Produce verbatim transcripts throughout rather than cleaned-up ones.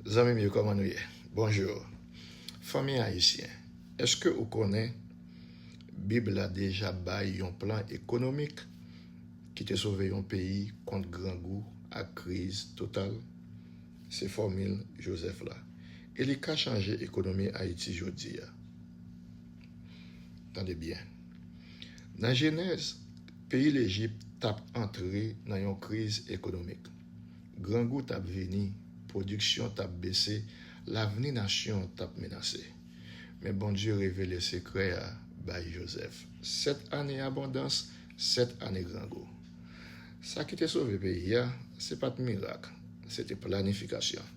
Zanmi m yo, kòman nou ye? Bonjou. Fanmi ayisyen, èske ou konnen Bib la deja bay yon plan ekonomik ki te sove yon peyi kont grangou ak kriz total? Se fòmil Jozèf la. E li ka chanje ekonomi Ayiti jodi a. Tande byen. Nan Jenèz, peyi Lejip t ap antre nan yon kriz ekonomik. Grangou t ap vini, pwodiksyon t ap bese, lavni nasyon an t ap menase. Men Bondye revele sekrè a bay Jozèf. Sèt ane abondans, sèt ane grangou. Sa ki te sove peyi a, se pa t mirak, se te planifikasyon.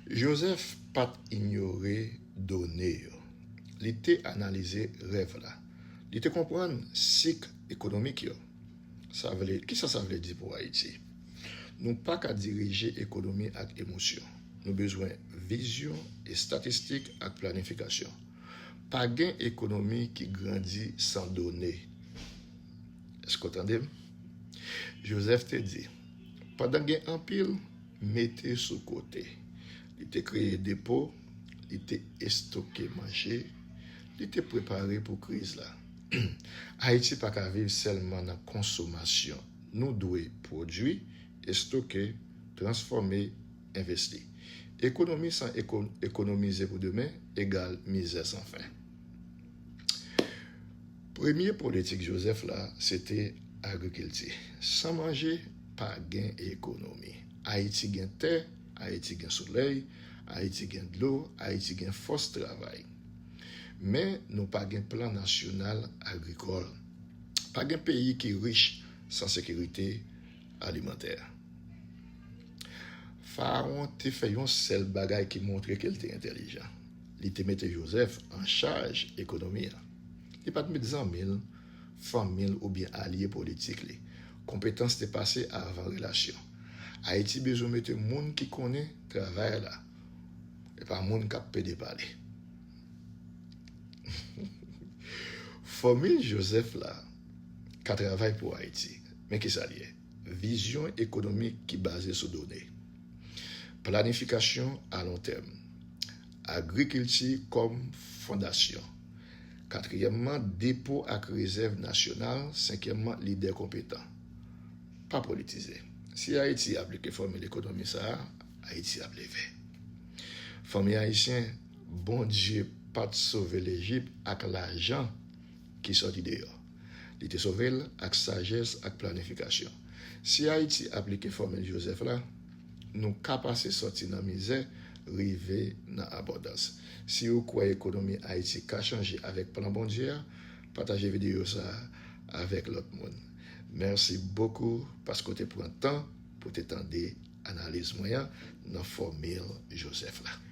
Jozèf pa t inyore done yo. Li te analize rèv la. Li te konprann sik ekonomik yo. Sa vle, kisa sa vle di pou Ayiti? Nou pa ka dirije ekonomi ak emosyon. Nou bezwen vizyon, estatistik ak planifikasyon. Pa gen ekonomi ki grandi san done. Èske w tande m? Jozèf te di, pandan gen anpil, mete sou kote. Li te kreye depo, li te estoke manje, li te prepare pou kriz la. Ayiti pa ka viv sèlman nan konsomasyon. Nou dwe pwodui, estoke, transfòme, envesti. Ekonomi san eko-, ekonomize pou demen egal mizè san fen. Premye politik Jozèf la, se te agrikilti. San manje, pa gen ekonomi. Ayiti gen tè, Ayiti gen solèy, Ayiti gen dlo, Ayiti gen fòs travay. Men nou pa gen plan nasyonal agrikòl. Pa gen peyi ki rich san sekirite alimantè. Farawon te fè yon sèl bagay ki montre ke l te entèlijan. Li te mete Jozèf an chaj ekonomi a. Li pa t met zanmi l, fanmi l oubyen alye politik li. Konpetans te pase avan relasyon. Ayiti bezwen mete moun ki konnen travay la, e pa moun k ap pede pale. Fòmil Jozèf la ka travay pou Ayiti. Men kisa l ye? Vizyon ekonomik ki baze sou done. Planifikasyon alontèm. Agrikilti kòm fondasyon. Katriyèmman, depo ak rezèv nasyonal. Senkyèmman, lidè konpetan. Pa politize. Si Ayiti aplike fòmil ekonomi sa a, Ayiti ap leve. Fanmi ayisyen, Bondye pa t sove Lejip ak lajan ki sòti deyò. Li te sove l ak sajès ak planifikasyon. Si Ayiti aplike fòmil Jozèf la, nou ka pase sòti nan mizè, rive nan abondans. Si ou kwè ekonomi Ayiti ka chanje avèk plan Bondye a, pataje videyo sa a avèk lòt moun. Mèsi bokou paske w te pran tan pou te tande analiz mwen an nan fòmil Jozèf la.